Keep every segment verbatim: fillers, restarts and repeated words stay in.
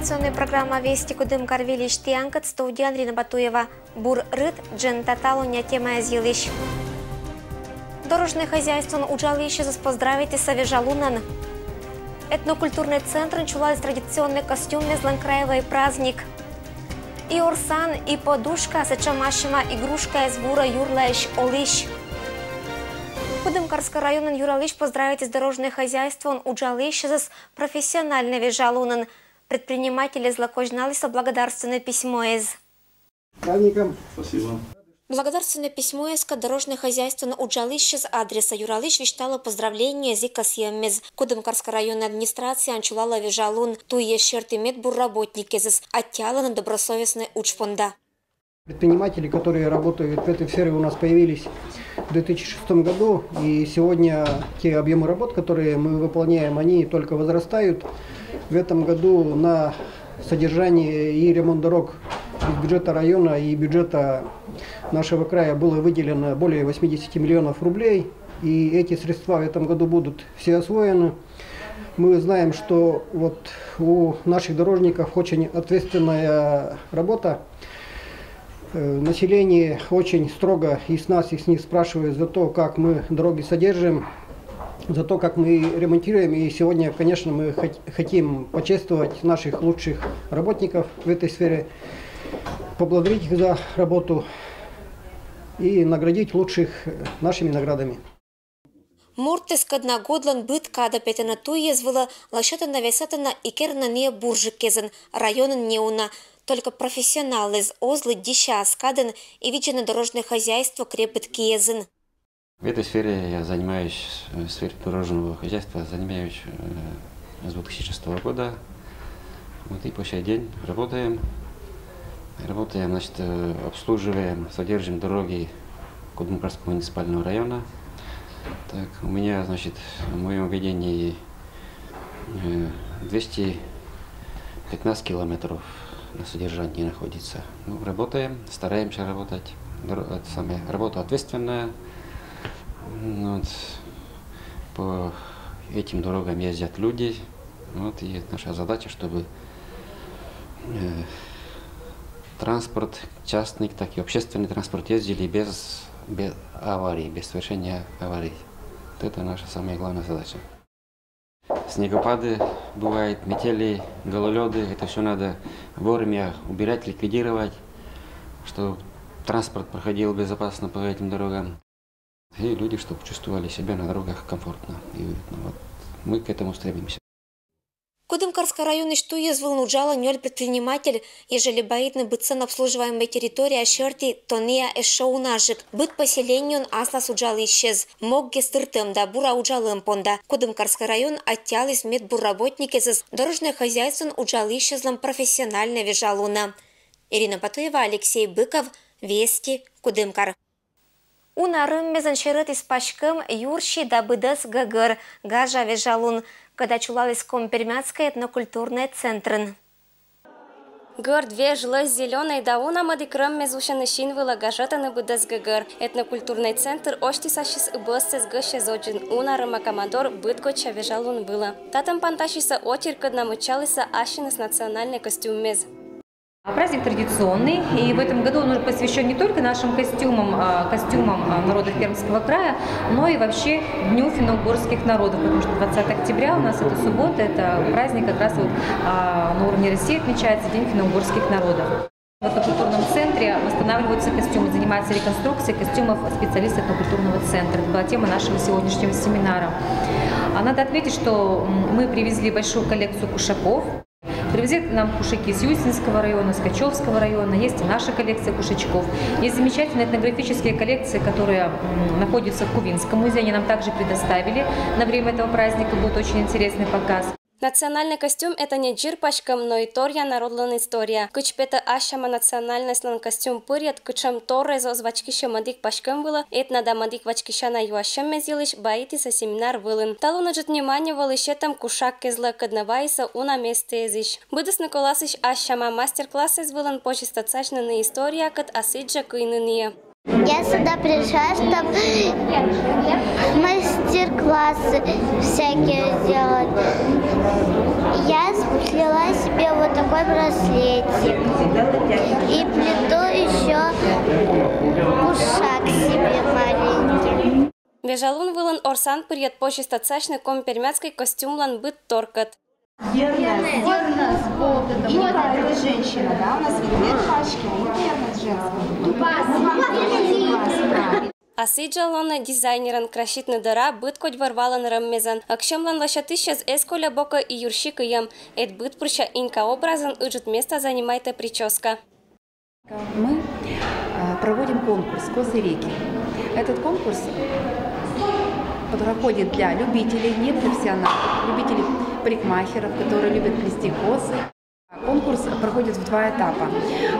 Информационная программа «Вести» Кудымкар выльысь тіянкӧд, студияын Рина Батуева. Бур рыт джен таталуння темаяс йылысь. Дорожнӧй хозяйствоын уджалысьӧс поздравитісӧ вежалунӧн. Этнокультурнӧй центрын чулаліс традиционнӧй костюммезлӧн краевӧй праздник. И орсан, и подушка — сэтшӧм асьма игрушкаыс вурӧ юрлаысь олысь. Кудымкарскӧй районын юралысь поздравитіс дорожнӧй хозяйствоын уджалысьӧс профессиональнӧй вежалунӧн. Предприниматель эзлӧ козьналіс благодарственнӧй письмоэз. Праздником! Спасибо. Благодарственнӧй письмоыскӧд дорожнӧй хозяйствоын уджалысьӧс адресӧ юралысь висьталӧ поздравлениеяс и кӧсйӧмъяс. Кудымкарскӧй районнӧй администрацияын чулалӧ вежалун. Туйяс серти медбур работникъясӧс аттьӧалӧны добросовестнӧй удж понда. Предприниматели, которые работают в этой сфере, у нас появились в две тысячи шестом году, и сегодня те объемы работ, которые мы выполняем, они только возрастают. В этом году на содержание и ремонт дорог из бюджета района и бюджета нашего края было выделено более восьмидесяти миллионов рублей. И эти средства в этом году будут все освоены. Мы знаем, что вот у наших дорожников очень ответственная работа. Э, население очень строго и с нас, и с них спрашивает за то, как мы дороги содержим, за то, как мы ремонтируем. И сегодня, конечно, мы хот- хотим почествовать наших лучших работников в этой сфере, поблагодарить их за работу и наградить лучших, э, нашими наградами. Мортыс кӧдна годлӧн быд кадӧ петӧны туйяс вылӧ, лӧсьӧдӧны, весӧдӧны и керӧны нӧ бурджык кезӧн. Районын неуна. Только профессионалыс оз лыддьыся ас кадӧн и видзӧны дорожнӧй хозяйство крепыд киязын. В этой сфере я занимаюсь, э, в сфере дорожного хозяйства занимаюсь, э, с две тысячи шестого года. Вот и по сей день работаем. Работаем, значит, э, обслуживаем, содержим дороги Кудымкарского муниципального района. Так, у меня, значит, в моем ведении, э, двести пятнадцать километров на содержании находится. Ну, работаем, стараемся работать. Дор- это самое, работа ответственная. Вот. По этим дорогам ездят люди. Вот, и наша задача, чтобы, э, транспорт, частный, так и общественный транспорт ездили без, без аварий, без совершения аварий. Вот это наша самая главная задача. Снегопады бывают, метели, гололёды. Это все надо вовремя убирать, ликвидировать, чтобы транспорт проходил безопасно по этим дорогам. И люди, чтобы чувствовали себя на дорогах комфортно и уютно. Вот мы к этому стремимся. Кудымкарскӧй районысь туйяс вылын уджалӧ нёль предприниматель. Ежели баитны быдсӧн обслуживаемӧй территория серти, то ная эшшӧ унаджык. Быд поселениеын аслас уджалысьӧс. Моггес тыртӧм да бура уджалӧм понда Кудымкарскӧй район аттьӧаліс медбур работникъясӧс дорожнӧй хозяйствоын уджалысьӧслӧн профессиональнӧй вежалунӧ. Ирина Батуева, Алексей Быков, «Вести», Кудымкар. Уна рӧммезӧн серӧтіс паськӧм, юрси да быдӧс гӧгӧр. Гажа вежалун, кӧда чулаліс Коми-Пермяцкӧй этнокультурнӧй центрын. Гӧрд, веж, лӧз, зелёнӧй да уна мӧдік рӧммес усьӧны син вылӧ, гажӧдӧны быдӧс гӧгӧр. Этнокультурнӧй центр осьтіс ассьыс ыб ӧссӧ гӧсьӧ зодзын, уна рӧма-кама дор быд гоча вежалун вылӧ. Татӧм пантасисӧ отир, кӧдна мыччалісӧ ассьыныс национальнӧй костюммес. А праздник традиционный, и в этом году он уже посвящен не только нашим костюмам, а, костюмам, а, народов Пермского края, но и вообще Дню финно-угорских народов, потому что двадцатого октября у нас это суббота, это праздник как раз вот, а, на уровне России отмечается День финно-угорских народов. В этнокультурном центре восстанавливаются костюмы, занимается реконструкцией костюмов специалист этнокультурного центра. Это была тема нашего сегодняшнего семинара. А надо отметить, что, м, мы привезли большую коллекцию кушаков. Привезли нам кушаки с Юстинского района, с Качевского района, есть и наша коллекция кушачков. Есть замечательные этнографические коллекции, которые, м, находятся в Кувинском музее, они нам также предоставили на время этого праздника, будет очень интересный показ. Национальный костюм — это не дзир паськӧм, но и торъя народлӧн история. Кыдз петӧ ассьама национальносьтлӧн костюм пӧрйӧд, кытшӧм торъяс оз вачкысьӧ мӧдік паськӧм вылӧ, этна да мӧдік вачкысяна юасьӧмъяс йылысь баитісӧ семинар вылын. Талун ыджыд внимание вӧлі сетӧм кушак кезлӧ, кӧднӧ вайисӧ уна местаэзысь. Быдӧсны коласьӧсь ассьама. Мастер-классъяс вылын позис тӧдсасьны нӧ историякӧд, а сідзжӧ кыйны нӧ. Я сюда пришла, чтобы мастер-классы всякие сделать. Я сплела себе вот такой браслетик. И плету еще пушак себе маленький. Вежалун вылын орсан пырйыд позьысь татсасьны коми-пермяцкӧй костюмлӧн быд торкӧд. Верность. Верность. Вот это. И вот это женщина, да, у нас ведь нет пачки, а верность женская. А сідз жӧ лоны дизайнерӧн, краситны дӧра быд кодь вӧр-валӧн рӧммезӧн. Ӧксьӧмлӧн лӧсьӧдысьыс эз кольӧ бокӧ и юрси кыйӧм. Ӧд быд пырся Инька образын ыджыд места занимайтӧ причёска. Мы э, проводим конкурс «Козы реки». Этот конкурс подходит для любителей, непрофессионалов, любителей парикмахеров, которые любят плести косы. Конкурс проходит в два этапа.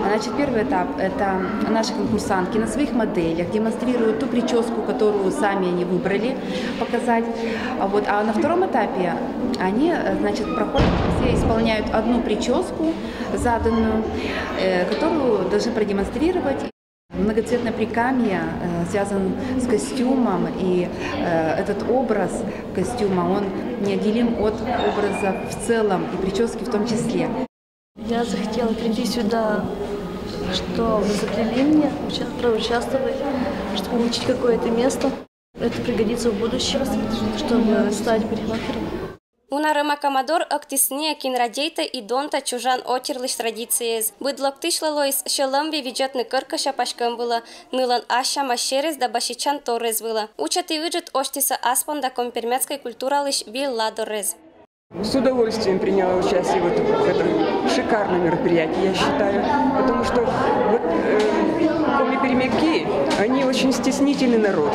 Значит, первый этап – это наши конкурсантки на своих моделях демонстрируют ту прическу, которую сами они выбрали, показать. А Вот. А на втором этапе они, э, значит, проходят, все исполняют одну прическу заданную, э, которую должны продемонстрировать. Многоцветное прикамье э, связан с костюмом, и э, этот образ костюма, он неотделим от образа в целом и прически в том числе. Я захотела прийти сюда, чтобы заплели мне, уча- проучаствовать, чтобы получить какое-то место. Это пригодится в будущем, чтобы стать парикмахером. Уна рӧма-камадор ӧктіс нин, кин радейтӧ и донтӧ чужан отирлысь традицияяс. Быд локтысьлы лоис сьӧлӧмви видзӧдны кӧркӧся паськӧм вылӧ, нылӧн ас сямӧс серӧс да баситчан торъяс вылӧ. Учӧт и ыджыд осьтісӧ ас понда коми-пермяцкӧй культуралысь выль ладоръяс. С удовольствием приняла участие вот в этом шикарном мероприятии, я считаю, потому что вот э, коми-пермяки, они очень стеснительный народ.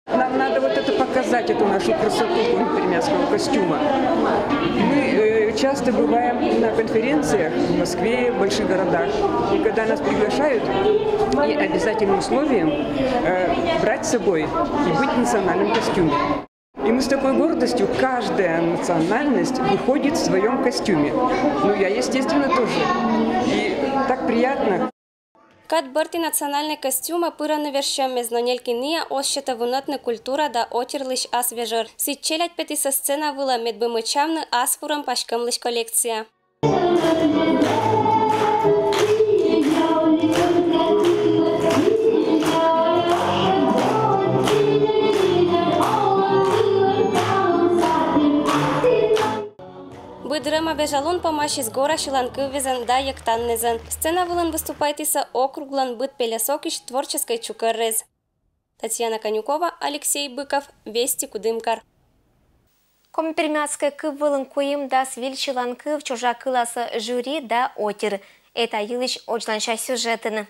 Нам надо вот это показать, эту нашу красоту коми-пермяцкого костюма. Мы э, часто бываем на конференциях в Москве, в больших городах. И когда нас приглашают, и обязательным условием э, брать с собой и быть в национальном костюме. И мы с такой гордостью, каждая национальность выходит в своем костюме. Ну, я, естественно, тоже. И так приятно. Кад бӧрти национальнӧй костюмӧ пырӧны вежсьӧммез, но нелькинъя оз сетӧ вунӧдны культура да отирлысь ас вежӧр. Сідз челядь петісӧ сцена вылӧ, медбы мыччавны ас вурӧм паськӧмлысь коллекция. Быд рӧма вежалун помасис гора сьыланкыввезӧн да йӧктаннезӧн. Сцена вылын выступайтісӧ округлӧн быд пельӧсокысь творческӧй чукӧррез. Татьяна Конюкова, Алексей Быков, Вести, Кудымкар. Коми-пермяцкӧй кыв вылын куимдас виль сьыланкыв чужа кылас жюри да отир. Эта йылысь очланся сюжетын.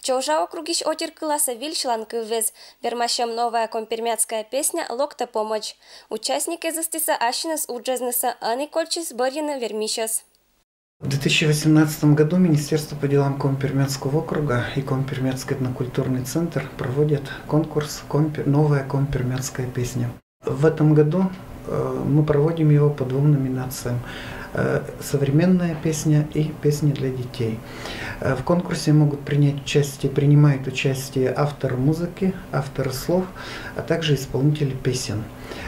Чужа округысь отир кылас виль сьыланкыввез. Вермасьӧм «Новая коми-пермяцкая песня» локтӧ помӧдз. Участникъяс ыстісӧ ассьыныс уджӧзнысӧ, ӧні кольччис бӧрйыны вермисьӧс. В две тысячи восемнадцатом году Министерство по делам Коми-Пермяцкого округа и Коми-Пермяцкий этнокультурный центр проводят конкурс Компе- «Новая коми-пермяцкая песня». В этом году э, мы проводим его по двум номинациям. Э, современная песня и песни для детей. Э, В конкурсе могут принять участие, принимают участие автор музыки, авторы слов, а также исполнители песен.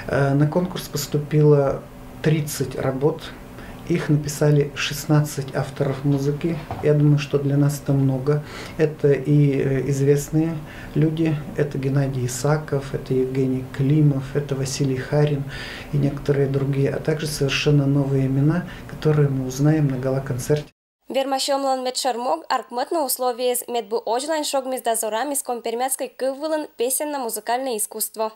Э, На конкурс поступило тридцать работ. Их написали шестнадцать авторов музыки. Я думаю, что для нас это много. Это и э, известные люди. Это Геннадий Исаков, это Евгений Климов, это Василий Харин и некоторые другие, а также совершенно новые имена, которые мы узнаем на гала-концерте. Вермасьӧмлӧн медшӧр мог — аркмӧтны условиеяс, медбы оздзлань шогмис да зорамис коми-пермяцкӧй кыв вылын песенно-музыкальнӧй искусство.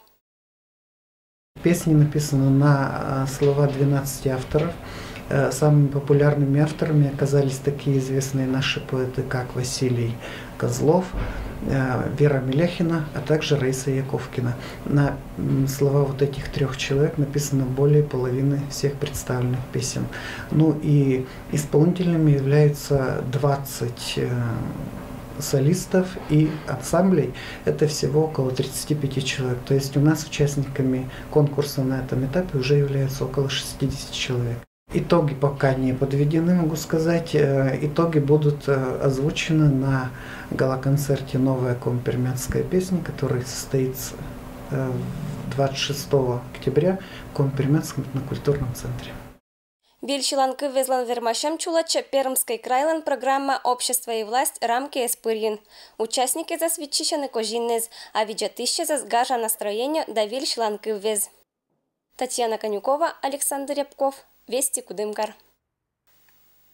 Песни написаны на э, слова двенадцати авторов. Э, Самыми популярными авторами оказались такие известные наши поэты, как Василий Козлов, э, Вера Мелехина, а также Раиса Яковкина. На м, слова вот этих трех человек написано более половины всех представленных песен. Ну и исполнительными являются двадцать э, солистов и ансамблей. Это всего около тридцати пяти человек. То есть у нас участниками конкурса на этом этапе уже являются около шестидесяти человек. Итоги пока не подведены, могу сказать. Э, итоги будут э, озвучены на гала-концерте «Новая коми-пермяцкая песня», который состоится э, двадцать шестого октября в Коми-Пермяцком этнокультурном центре. Виль сьыланкыввезлӧн вермасьӧм чулӧдчӧ Пермскӧй крайлӧн программа «Общество и власть» рамкиӧс пырйын. Участникъясӧс виччысьӧны козиннас, а видзӧдысьясӧс гажа настроение да виль сьыланкыввез. Татьяна Конюкова, Александр Рябков, «Вести», Кудымкар.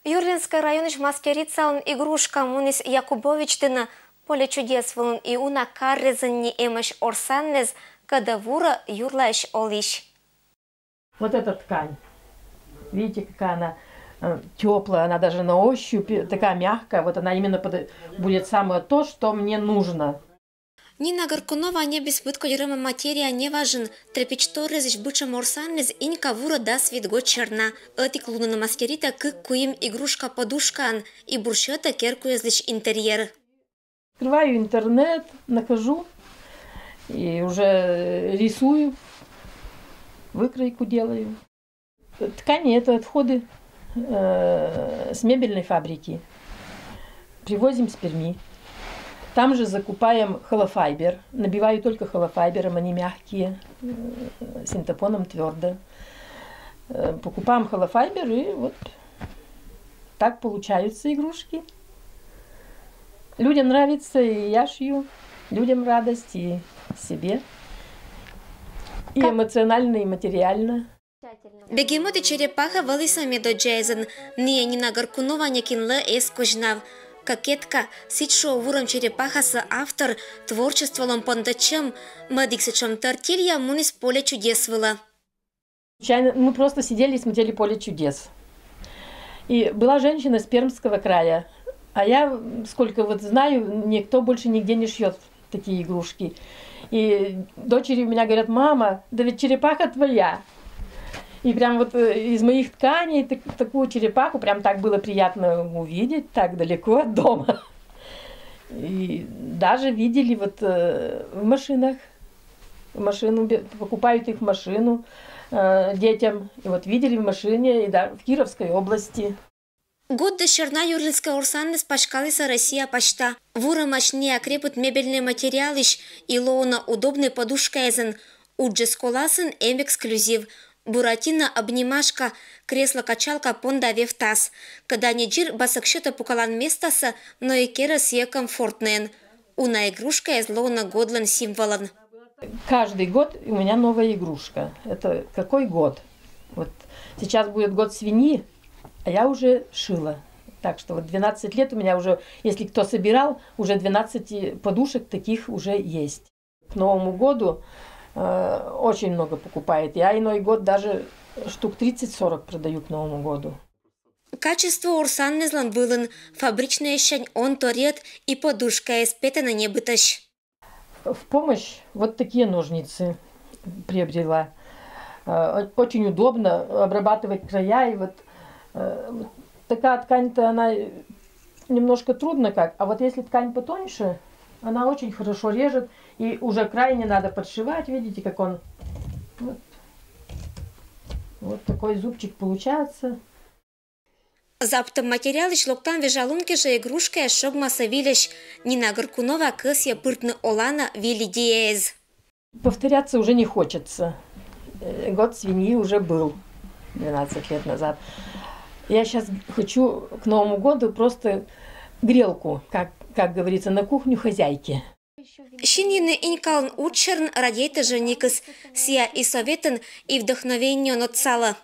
Юрлинскӧй районысь мастерицалӧн игрушка муніс Якубович дінӧ «Поле чудес» вылын и уна карризны эмӧсь орсаннас, кодӧс вурӧ юрлаысь олысь. Вот эта ткань. Видите, какая она э, теплая, она даже на ощупь такая мягкая. Вот она именно под... будет самое то, что мне нужно. Нина Горкунова ньӧбис быдкодь рӧма материя неважӧн. Тряпичторезысь бытшӧм орсаннас Инька вурӧ дас вит год сьӧрна. Ӧтик лунын мастеритӧ кык-куим игрушка-подушкаӧн и бурсьӧтӧ керкуэзлысь интерьер. Открываю интернет, нахожу и уже рисую, выкройку делаю. Ткани — это отходы э, с мебельной фабрики. Привозим с Перми. Там же закупаем холофайбер. Набиваю только холофайбером, они мягкие, э, синтепоном твердо. Э, покупаем холофайбер и вот так получаются игрушки. Людям нравится, и я шью. Людям радость, и себе. И эмоционально, и материально. Бегемот и черепаха вӧліс медоддзаэзӧн. Нин Нина Горкунова некинлы эз козьнав. Кокетка, сідз шуӧ вурӧм черепахасӧ автор, творчестволӧн пондӧдчӧм. Мӧдік сэтшӧм тортилья муніс «Поле чудес» вылӧ. Случайно, мы просто сидели и смотрели «Поле чудес». И была женщина из Пермского края. А я, сколько вот знаю, никто больше нигде не шьет такие игрушки. И дочери у меня говорят: «Мама, да ведь черепаха твоя». И прям вот э, из моих тканей так, такую черепаху, прям так было приятно увидеть, так далеко от дома. И даже видели вот э, в машинах, в машину, покупают их в машину э, детям. И вот видели в машине и да, в Кировской области. Годӧ сьӧрна юрлинскӧй орсаннас паськалісны Россия пасьта. Вурӧмаӧсь некрепыд мебельнӧй материалысь и лоӧны удобнӧй подушкаэзӧн. Уджыс коласын эм эксклюзив. Буратино обнимашка, кресло-качалка понда вевтас. Кӧда не дзир босӧ сётӧ пукалан местасӧ, но и керӧ сійӧ комфортнӧйӧн. Уна игрушкаэз лоӧны годлӧн символӧн. Каждый год у меня новая игрушка. Это какой год? Вот сейчас будет год свиньи, а я уже шила. Так что вот двенадцать лет у меня уже, если кто собирал, уже двенадцать подушек таких уже есть. К Новому году э, очень много покупает. Я иной год даже штук тридцать-сорок продаю к Новому году. Качество орсаннас вылын, фабричнӧйӧссянь он торйӧд и подушкаыс петӧны небытӧсь. В помощь вот такие ножницы приобрела. Э, очень удобно обрабатывать края. И вот э, такая ткань-то она немножко трудно как, а вот если ткань потоньше, она очень хорошо режет. И уже край не надо подшивать, видите, как он вот, вот такой зубчик получается. Заптӧм материалысь локтан вежалун кежӧ игрушкаыс шогмасӧ вильӧсь. Нина Горкунова кӧсйӧ пыртны оланӧ виль идеяэз. Повторяться уже не хочется. Э, год свиньи уже был двенадцать лет назад. Я сейчас хочу к Новому году просто грелку, как, как говорится, на кухню хозяйки. Синйыны Инькалӧн уджсьӧрын радейтӧ жӧникыс, сійӧ и советӧн, и вдохновениеӧн отсалӧ.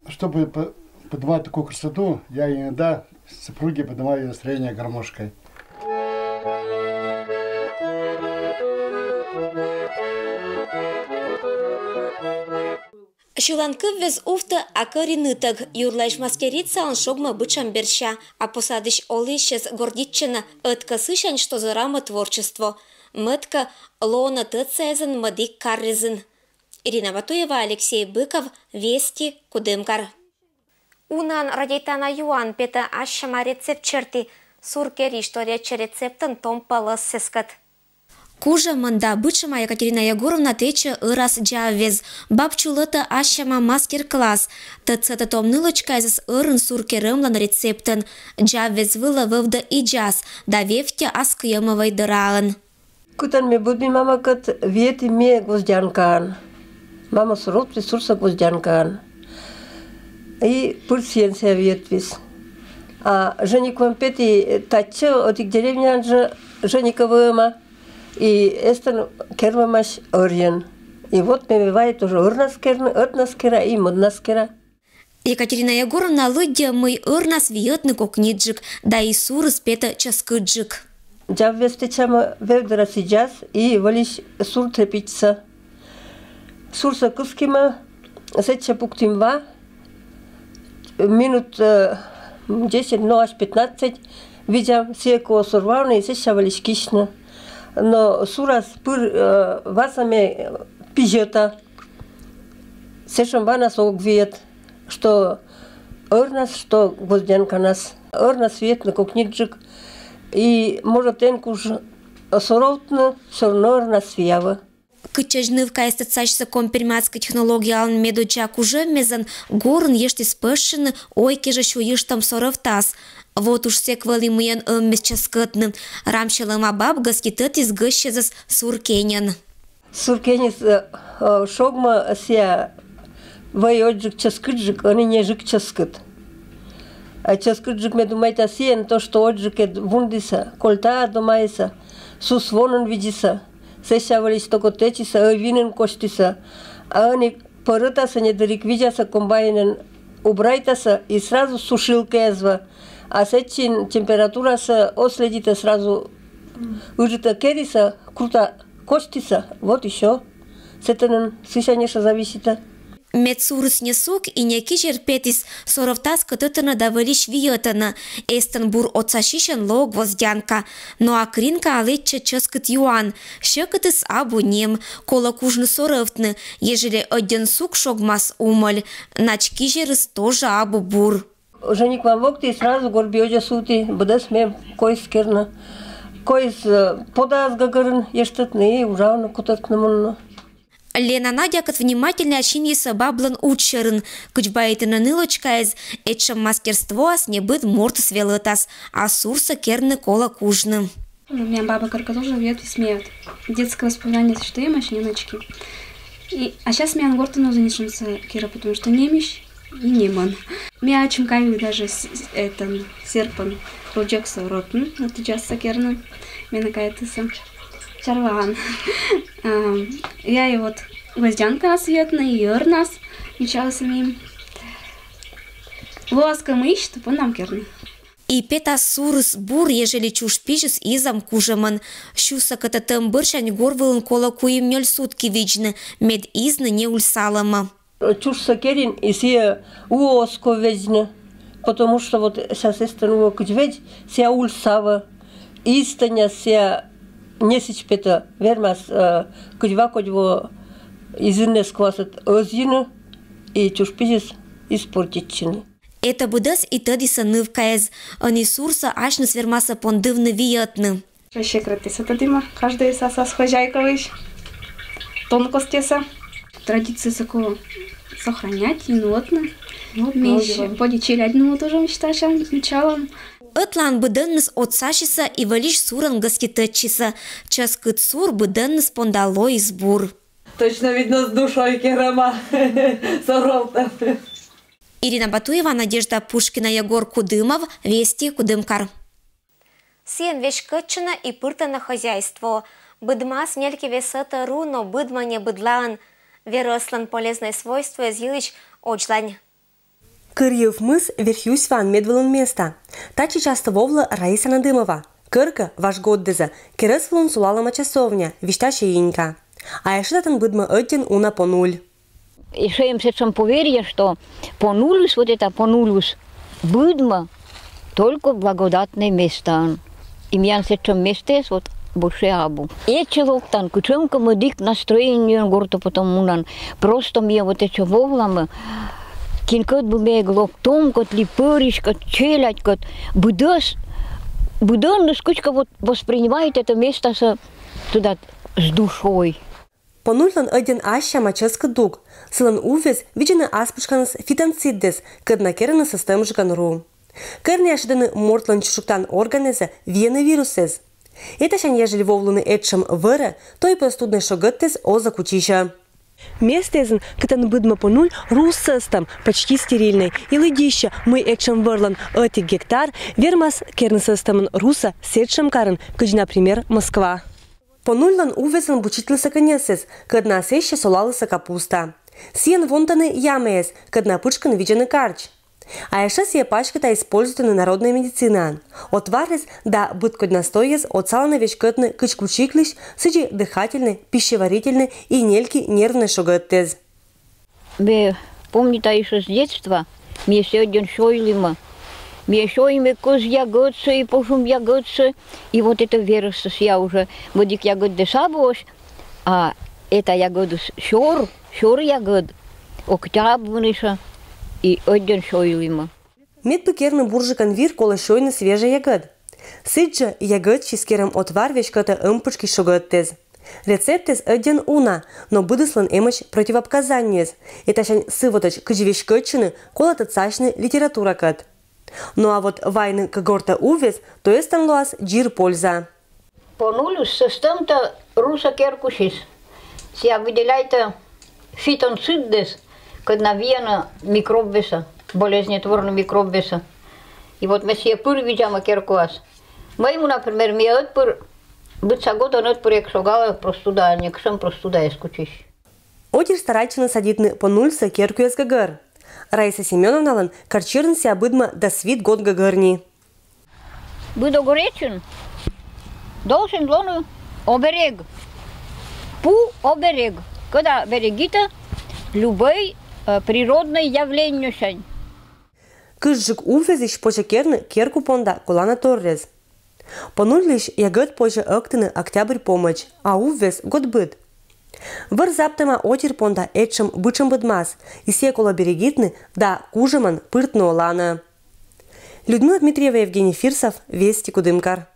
Чтобы поднимать такую красоту, я иногда супруге поднимаю настроение гармошкой. Сьыланкыввез увтӧ акӧ ринытӧг. Юрлаысь мастерицаын шогмӧ бытшӧм берся, а посадысь олысьяс гордитчӧны ӧткӧ сысянь, что зорамӧ творчество. Мӧд-кӧ, лоӧны тӧдсаэзӧн мӧдік карризын. Ирина Батуева, Алексей Быков, Вести, Кудымкар. Унаӧн радейтана юан петӧ ассьыд рецепт серти. Сур керйысь торйӧдчӧ рецептӧн том пӧлӧс сӧскӧд. Кужемын да быдшема Екатерина Егоровна тече ӧрас дзяввез. Баб чулӧтӧ ас сяма мастер-класс. Тӧдсӧ тӧ том нылӧчкаэзӧс ӧрын сур керӧмлӧн рецептӧн. Дзяввез вылӧ вӧвдӧ идзас да вевттьӧ ас кыйӧмӧвӧй дӧраӧн. Кытӧн ме быдми мамӧкӧд, виӧдім ме гвоздянкаӧн. Мамӧ сур ӧтвис сурсӧ гвоздянкаӧн. И пыр сійӧн сійӧ виӧдвис. А женик вӧм петі татчӧ, ӧтик деревняын жӧ женикӧ вӧма. И эстӧн кермӧмаӧсь ӧрйӧн. И вот ме вайи тоже ӧрнас керны, ӧтнас кера и мӧднас кера. Екатерина Егоровна лыддьӧ, мый ӧрнас виӧдны кокниджык, да и сурыс петӧ чӧскыдджык. Дзяввез тэчамӧ, вевдӧра сідзас и вӧлись сур тряпицасӧ. Сурсӧ кыскимӧ, сэтчӧ пуктім ва, минут э, десять, но аж пятнадцать видзам, сійӧ кӧ оз сур вавны, и сэсся вӧлись кисьны. Но сурас пыр э, васӧ ме пизьӧта. Сэтшӧм ванас ог виӧд, что ӧрнас, что гвоздянканас. Ӧрнас виӧдны кокниджык. И, может, эн куж соровтны, всё равно ӧрнас виавӧ. Кытчӧдз нывкаэз тӧдсасисӧ ком-пермяцкӧй технологиялӧн медодзза кужӧммезйын, горын ештіс пӧжсьыны ой кежӧ сюйыштӧм сорӧвтас. Вот уж сэк вӧлі мыйӧн ӧммес чӧскӧтны. Рамсьӧлӧма баб гӧститӧдіс гӧсьсьӧзӧс сур кеньӧн. Сур кеньыс э, э, шогмӧ сійӧ вӧй ӧдджык чӧскыдджык, ӧні нежык чӧскыд. А чӧскыдджык, ме думайта, сійӧн, то, что ӧдджык ӧд вундісӧ, кольтаӧ домайсӧ, сус вонӧн видзисӧ, сэсся вӧлись токо тэчисӧ, ӧвинын косьтісӧ. А ӧні пӧрӧтасӧ недыр ик, видзасӧ комбайнӧн, убрайтасӧ и сразу сушилкаяс вӧ. А сэтчин температурасӧ оз следитӧ, сразу ыджыд керисӧ, крута косьтісӧ, вот и всё. Сэтӧн ӧні сысянь ещӧ зависитӧ. Мед сурыс не сук и не кизер петіс, сорӧвтас кӧтӧдтӧны да вӧлись виӧдтӧны. Эстӧн бур отсасьысьӧн лоӧ гвоздянка. Но а кринкаӧ лэччӧ чӧскыд юан. Сьӧкыдыс абу нем, колӧ кужны сорӧвтны. Ежели ӧддьӧн сук шогмас, умӧль, нач кизерыс тоже абу бур. Женик вӧм вӧктіс, сразу горби ӧдзӧс увті, быдӧс ме коис керны. Коис э, подаӧс гӧгӧрын ештӧдны и уджавны, котӧртны мунны. Лена Надякӧд внимательнӧя синйисӧ баблӧн удж сьӧрын. Кыдз баитӧны нылӧчкаэз, этшӧм мастерствоас небыд мортыс велӧтас, а сурсӧ керны колӧ кужны. Ну, миян баба коркӧ тоже виӧдіс, миян детское воспоминание, что и машиночки. И, а сейчас миян гортын оз ничем сійӧ кера, потому что немысь и немӧн. Ме ачым кайи даже с- с- этӧн, серпӧн, ручкасӧ ротын, вот идзас сійӧ керны, ме на кайи тысӧ чарваӧн. Ам, Я и вот гвоздянкаӧс виӧдны, и ӧрнас, мичаыс ми. Лоас кӧ мыйысь, то понам керны. И петас сурыс бур, ежели чужпизьыс изам кужӧмӧн. Сюсӧ кӧтӧдтӧм бӧрсянь гор вылын колӧ куим-нёль сутки видзны, мед изны не ульсалӧма. Чужсӧ керин, и сійӧ уӧ оз ков ведзны, потому что вот сейчас эстӧн уӧ кыдз ведь, сійӧ ульсавӧ, изтӧня сійӧ не сідз петӧ, вермас э, кыдз ва кодь во изынныс квасӧд ӧзйыны, и чужпизьыс испортитчыны. Этӧ быдӧс и тӧдісӧ нывкаэз. Ӧні сурсӧ асьныс вермасӧ пондывны виӧдны. Вообще крӧтісӧ тӧдӧма, каждӧйыс асьныс хозяйкаысь, тонкостьсӧ. Традициясӧ колӧ сохранять и нуӧдны. Вот, ми ещё поди челядь нуӧдны тоже, мечтаем, мечтаем. Ӧтлаын быдӧнныс отсасисӧ и вӧлись сурӧн гӧститӧдчисӧ. Чӧскыд сур быдӧнныс понда лоис бур. Точно, видно, с душой керӧма, сорӧвтӧм. Ирина Батуева, Надежда Пушкина, Егор Кудымов, Вести, Кудымкар. Сійӧн веськӧдчӧны и пыртӧны хозяйствоӧ. Быдмас нелькивесӧтӧ ру, но быдмӧ не быдлаын. Верӧслӧн полезнӧй свойствоэз йылысь одзлань. Кырйыв мыс — верхъюсьваын медвылын места. Татчӧ частӧ вӧвлӧ Раиса Надымова. Кӧркӧ, важ гортдӧза, керӧс вылын сулалӧма часовня, висьтасьӧ Инька. А ещӧ татӧн быдмӧ ӧддьӧн уна понуль. Ещӧ эм сэтшӧм поверье, что понульыс, вот это понульыс, быдмӧ только благодатнӧй местаын. И миян сэтшӧм местаыс вот больше абу. Этчӧ локтан, кутшӧмкӧ мӧдик настроениеӧн гортӧ потом мунан. Просто ми вот этчӧ вӧвлам, кинкӧд бы ми эг лок, томкӧд ли, пӧрыськӧд, челядькӧд, быдӧс, быдӧнныс кыдзкӧ вот воспринимает это местасӧ тыдалӧ. с душой. Понульлӧн ӧдйӧн ас сяма чӧскыд дук. Сылӧн уввез видзӧны ас пытшкӧныс фитонциддэс, кӧд на керӧны сӧстӧмджыкӧн ру. Кӧр найӧ шедӧны мортлӧн чужӧктан органэзӧ виӧны вирусэз. Этасянь ежели вӧвлыны этшӧм вӧрӧ, то и простуднӧй шогӧдтэз оз кутчысьӧ. Местаэзын, кытӧн быдмӧ понуль, ру сӧстӧм почти стерильнӧй, и лыддьыссьӧ, мый этшӧм вӧрлӧн ӧтик гектар вермас керны сӧстӧмӧн русӧ сэтшӧм карын, кыдз, например, Москва. Понульлӧн уввезын бучитлісӧ кӧньӧсыс, кӧд на сэсся солалісӧ капуста. Сійӧн вонтӧны ямаэз, кӧд на пытшкын видзӧны карч. А ещӧ сійӧ паськыда используйтӧны народнӧй медицинаын. Отварыс да быд кодь настойыс отсалӧны веськӧдны кыдз кучиклысь, сідзи дыхательнӧй, пищеварительнӧй и нелькинервнӧй шогӧдтэз. Ме помнита ещӧ с детства, ми сійӧс ӧдйӧн сёйлімӧ. Ми сёйимӧ кӧз ягӧдсӧ и пожум ягӧдсӧ, и вот этӧ верӧсыс сійӧ уже. Мӧдік ягӧддӧ сабӧсь, а эта ягӧдыс сёр, сёр ягӧд, октябрь выныс, и ӧдйӧн сёйлімӧ. Мед пӧ керны бурджыкӧн вир, колӧ сёйны свежӧй ягӧд. Сідзжӧ ягӧдсьыс керӧм отвар веськӧдтӧ ӧм пытшкысь шогӧдтэз. Рецептыс ӧдйӧн уна, но быдыслӧн эмӧсь противопоказаниеяс. Этасянь сывӧтӧдз кыдз веськӧдчыны, колӧ тӧдсасьны литературакӧд. Но а вот вайны кӧ гортӧ уввез, то эстӧн лоас дзир польза. Понуль сӧстӧмтӧ русӧ керкусьыс. Сійӧ выделяйтӧ фитонциддэс, кӧд на виӧны микробвесӧ, болезнетворнӧй микробвесӧ. И вот ме сійӧ пыр видзӧма керкуас. Мый мун, например, ми ӧтпыр, быдса годӧн ӧтпыр эг шогалӧ простуда, некутшӧм простуда эз кутчысь. Отир старайтчӧны садитны понульсӧ керкуяс гӧгӧр. Раиса Семёновналӧн карчирын сійӧ быдмӧ дас вит год гӧгӧрни. Быд огӧречын должен лоны оберег. Пу оберег, кӧда берегитӧ любӧй, э, природнӧй явлениесянь. Кыдзджык уввезысь позьӧ керны керку понда колана торрез. Понульысь ягӧд позьӧ ӧктыны октябрь помӧдз, а уввез год быд. Вӧр заптӧма отир понда этшӧм бытшӧм быдмас, и сійӧ колӧ берегитны да кужӧмӧн пыртны оланӧ. Людмила Дмитриева, Евгений Фирсов, Вести, Кудымкар.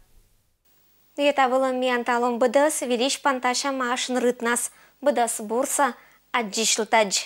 Нӧ и та вылын миян талун быдӧс. Вились пантасям ашнырыднас. Быдӧс бурсӧ, аддзысьлытӧдз.